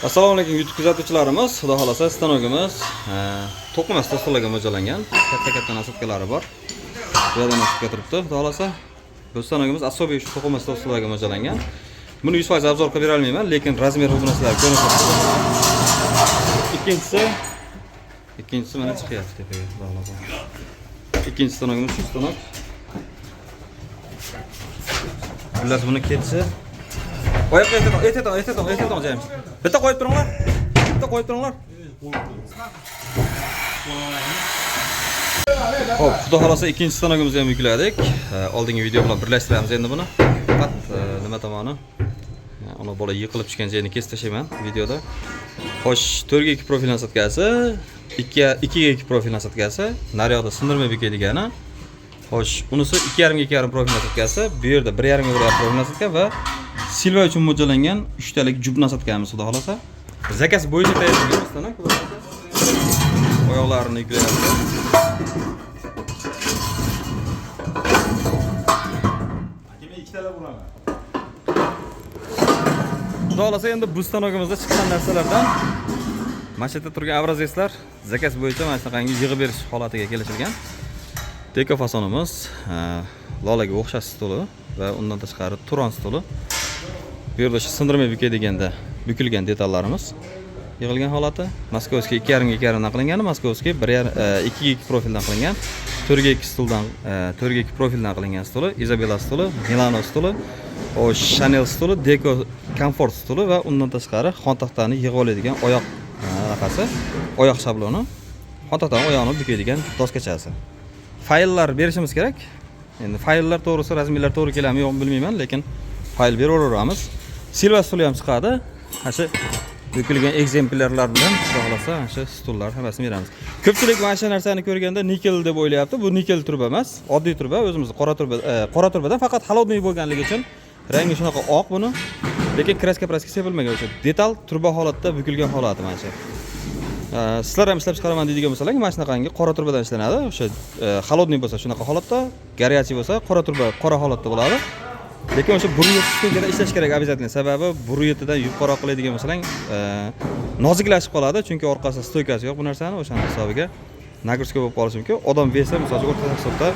Assalomu alaykum, YouTube kuzatuvchilarimiz. Xudo xolasa, stanogimiz to'qima stollarga mo'ljallangan. Katta-katta насадка lari bor. Bu yerda насадка turibdi, xudo xolasa. Bu stanogimiz особый shu to'qima stollarga mo'ljallangan. Buni 100% обзор qilib bera olmayman, lekin размер bu narsalar ko'rinib turibdi. Ikkinchisi mana chiqyapti tepaga, xudo xolasa. Ikkinchi stanogimiz shu stanok. Xullas, buni ketishi oyoqqa ehtiyot, ehtiyot, ehtiyot, ehtiyot James. Bitta qo'yib turinglar. Bitta qo'yib turinglar. Xo'p, xudo xolasa, ikkinchi stanogimizni ham yukladik. Oldingi video bilan birlashtiramiz endi buni. Faqat nima tomoni? Uni bola yiqilib tushgan joyini kesib tashlayman videoda. Xo'sh, 4 ga 2 profil насадка si, 2 2 ga 2 profil насадка si, naryoqda sindirmay bukaydigani. Xo'sh, unisi 2,5 ga 2,5 profil насадка si, bu yerda 1,5 ga 1,5 profil насадка va Silva uchun mo'ljallangan 3 talik jub насадка miz, xudo xolasa. Заказ bo'yicha tayyorlangan stanok, xudo xolasa. Oyoqlarini yuklayapti. Aka, men ikkitalab uraman. Xudo xolasa, endi bu stanogimizda chiqqan narsalardan mana shu yerda turgan образец lar заказ bo'yicha mana shunaqangi yig'ib berish holatiga kelishilgan. Deko fasonimiz, lolaga o'xshash stoli va undan tashqari Turon stoli. Bu yerda o'sha sindirmay bukaydiganda bukilgan detallarimiz yig'ilgan holati. Московский 2,5 ga 2,5 dan qilingani, Московский 1,5 2 ga 2 profildan qilingan, 4 ga 2 stuldan, 4 ga 2 profildan qilingan stoli, Izabela stoli, Milano stoli, o Chanel stoli, Deco Comfort stoli va undan tashqari xontaxtani yig'ib oladigan oyoq anaqasi, oyoq shabloni, xontaxtani oyog'ini bukaydigan doskachasi. Fayllar berishimiz kerak. Endi fayllar to'g'risi, размер lar to'g'ri keladimi yo'qmi bilmayman, lekin fayl beraveramiz. Silva stuli ham chiqadi. Mana shu bukilgan ekzemplyarlar bilan, xudo xohlasa, mana shu stullar hammasini beramiz. Ko'pchilik mana shu narsani ko'rganda nikel deb o'ylayapti. Bu nikel truba emas, oddiy truba, o'zimizni qora truba, qora trubadan, faqat холодный bo'lganligi uchun rangi shunaqa oq buni. Lekin краска праска sepilmagan, o'sha detal truba holatda bukilgan holati mana shu. Sizlar ham ishlab chiqaraman deydigan bo'lsalar, mana shunaqangi qora trubadan ishlanadi. O'sha холодный bo'lsa shunaqa holatda, горячий bo'lsa qora truba qora holatda bo'ladi. Lekin o'sha 107 стенка da ishlash kerak обязательно. Sababi 107 dan yupqaroq qiladigan bo'lsang, noziklashib qoladi, chunki orqasida стойка si yo'q bu narsani, o'shani hisobiga нагрузка bo'lib qolishi mumkin. Odam вес i, misol uchun, o'rta hisobda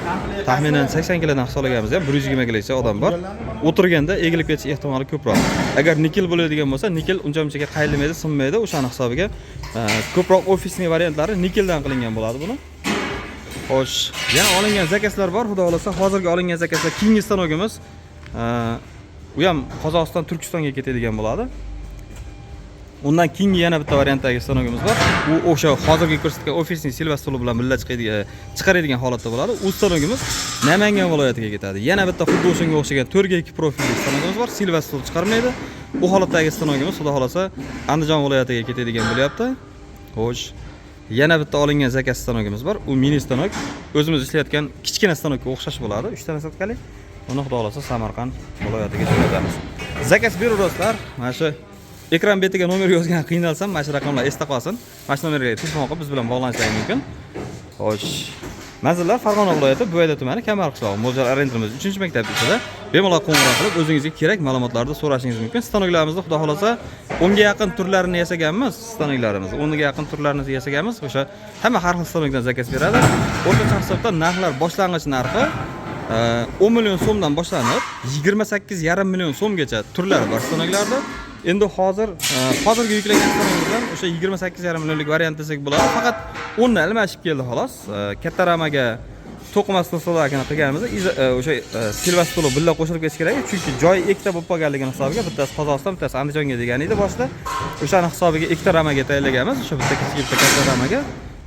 taxminan 80 kilodan hisoblaganimizda ham 120 kilogacha odam bor. O'tirganda egilib ketish ehtimoli ko'proq. Agar nikel bo'ladigan bo'lsa, nikel uncha munchaga qayrilmaydi, sinmaydi, o'shani hisobiga ko'proq офисный variantlari nikeldan qilingan bo'ladi buni. Xo'sh, yana olingan заказ lar bor, xudo xolasa, hozirgi olingan заказ lar keyingi stanogimiz u ham Qozog'iston, Turkistonga ketadigan bo'ladi. Undan keyingi yana bitta variantdagi stanogimiz bor. U o'sha hozirgi ko'rsatgan офисный Silva stoli bilan birga chiqaradigan holatda bo'ladi. U stanogimiz Namangan viloyatiga ketadi. Yana bitta xuddi o'shanga o'xshagan 4 ga 2 profilli stanogimiz bor. Silva stol chiqarmaydi. U holatdagi stanogimiz, xudo xolasa, Andijon viloyatiga ketadigan bo'lyapti. Xo'sh, yana bitta olingan заказ stanogimiz bor. U mini stanok. O'zimiz ishlayotgan kichkina stanokka o'xshash bo'ladi. 3 ta насадка li. Uni xudo xolasa Samarqand viloyatiga jo'natamiz. Заказ beraverasizlar. Mana shu ekran betiga nomer yozgan qiynalsam, mana shu raqamlar esda qolsin. Mana shu nomerga telefon qilib biz bilan bog'lanishlaring mumkin. Xo'sh, manzillar: Farg'ona viloyati, Buvayda tumani, Kamar qishlog'i, mo'ljal orientirimiz 3-maktab ichida. Bemalol qo'ng'iroq qilib, o'zingizga kerak ma'lumotlarni so'rashingiz mumkin. Stanoklarimizni, xudo xolasa, 10 ga yaqin turlarini yasaganmiz, stanoklarimiz 10 ga yaqin turlarini yasaganmiz. O'sha hamma har xil stanokdan заказ beradi. O'rtacha hisobda narxlar, boshlang'ich narxi 10 million so'mdan boshlanib, 28,5 million so'mgacha turlari bor stanoklarda. Endi hozir hozirgi yuklagan stanogimizdan o'sha 28,5 millionlik variant desak bo'ladi. Faqat 10 ni almashib keldi, xolos. Katta ramaga to'qima stollarni qilganimizda o'sha Silva stoli birga qo'shilib ketishi kerak, chunki joyi ikkita bo'lib qolganligini hisobiga, bittasi Qozog'iston, bittasi Andijonga degan edi boshida. O'shani hisobiga ikkita ramaga tayyorlaganmiz. O'sha bitta kichik, bitta katta ramaga.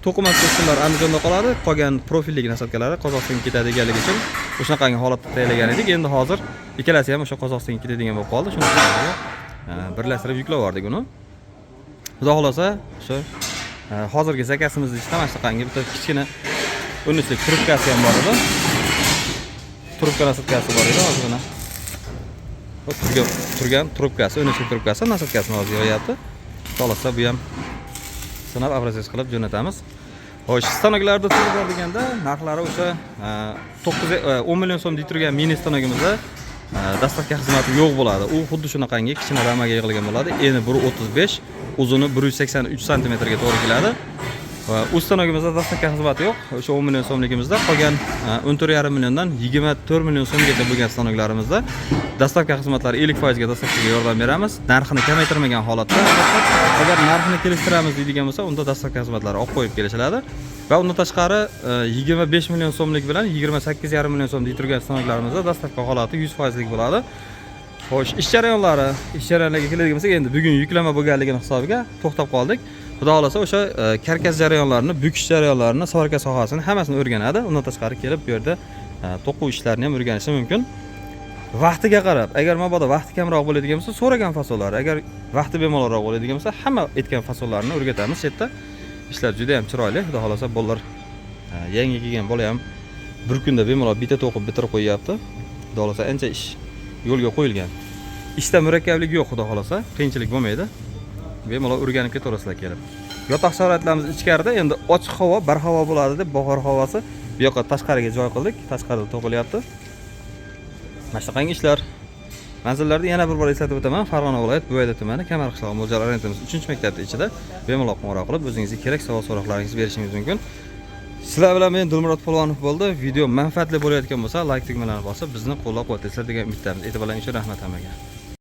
To'qima stollar Andijonda qoladi, qolgan profillik насадка lari Qozog'istonga ketadiganligi uchun o'shanaqangi holatda tayyorlagan edik. Endi hozir ikkalasi ham o'sha Qozog'istonga ketadigan bo'lib qoldi. Shuni hisobiga birlashtirib yuklab yubordik uni. Xudo xohlasa, o'sha hozirgi заказ imizni ichida mana shunaqangi bitta kichkina 13lik трубка si ham bor edi. Трубка насадка si bor edi, hozir mana. Bu turgan трубка si, 13lik трубка si, насадка sini hozir yig'yapti. Xudo xohlasa, bu ham sinab, образец qilib jo'natamiz. Xo'sh, stanoklarda turi bor deganda, narxlari o'sha 9 10 million so'm deyib turgan mini stanogimizda доставка xizmati yo'q bo'ladi. U xuddi shunaqangi kichkina ramaga yig'ilgan bo'ladi. Eni 1.35. Uzuni 183 santimetrga to'g'ri keladi. Va u stanogimizda доставка xizmati yo'q. O'sha 10 million so'mligimizda qolgan 14,5 milliondan 24 million so'mgacha bo'lgan stanoklarimizda доставка xizmatlari 50% ga доставка ga yordam beramiz. Narxini kamaytirmagan holatda albatta. Agar narxini kelishtiramiz deydigan bo'lsa, unda доставка xizmatlari olib qo'yib kelishiladi. Va undan tashqari 25 million so'mlik bilan 28,5 million so'm deyib turgan stanoklarimizda доставка holati 100% lik bo'ladi. Xo'sh, ish jarayonlariga keladigan bo'lsak, endi bugun yuklama bo'lganligini hisobiga to'xtab qoldik. Xudo xohlasa, o'sha karkas jarayonlarini, bukish jarayonlarini, сварка sohasini hammasini o'rganadi. Undan tashqari kelib bu yerda to'quv ishlarini ham o'rganishi mumkin. Vaqtiga qarab, agar mabodo vaqti kamroq bo'ladigan bo'lsa, so'ragan fasonlari, agar vaqti bemalolroq bo'ladigan bo'lsa, hamma aytgan fasonlarni o'rgatamiz shu yerda. Ishlar juda ham chiroyli. Xudo xohlasa, bolalar, yangi kelgan bola ham bir kunda bemalol bitta to'qib bitirib qo'yyapti. Xudo xohlasa, ancha ish yo'lga qo'yilgan. Ishda murakkablik yo'q, xudo xohlasa, qiyinchilik bo'lmaydi. Bemalol o'rganib ketaverasizlar kelib. Yotoq sharoitlarimiz ichkarida, endi ochiq havo, barhavo bo'ladi deb bahor havosi bu yoqqa tashqariga joy qildik. Tashqarida to'qilyapti. Mana shunaqangi ishlar. Manzillarni yana bir bor eslatib o'taman. Farg'ona viloyat, Buvayda tumani, Kamar qishlog'i, mo'ljal orientimiz 3-maktabning ichida. Bemalol qo'ng'iroq qilib, o'zingizga kerak savol so'roqlaringizni berishingiz mumkin. Sizlar bilan men Dilmurod Polvonov bo'ldi. Video manfaatli bo'layotgan bo'lsa, layk tugmalarini bosib, bizni qo'llab-quvvatlaysizlar degan umiddamiz. E'tiborlaringiz uchun rahmat hammaga.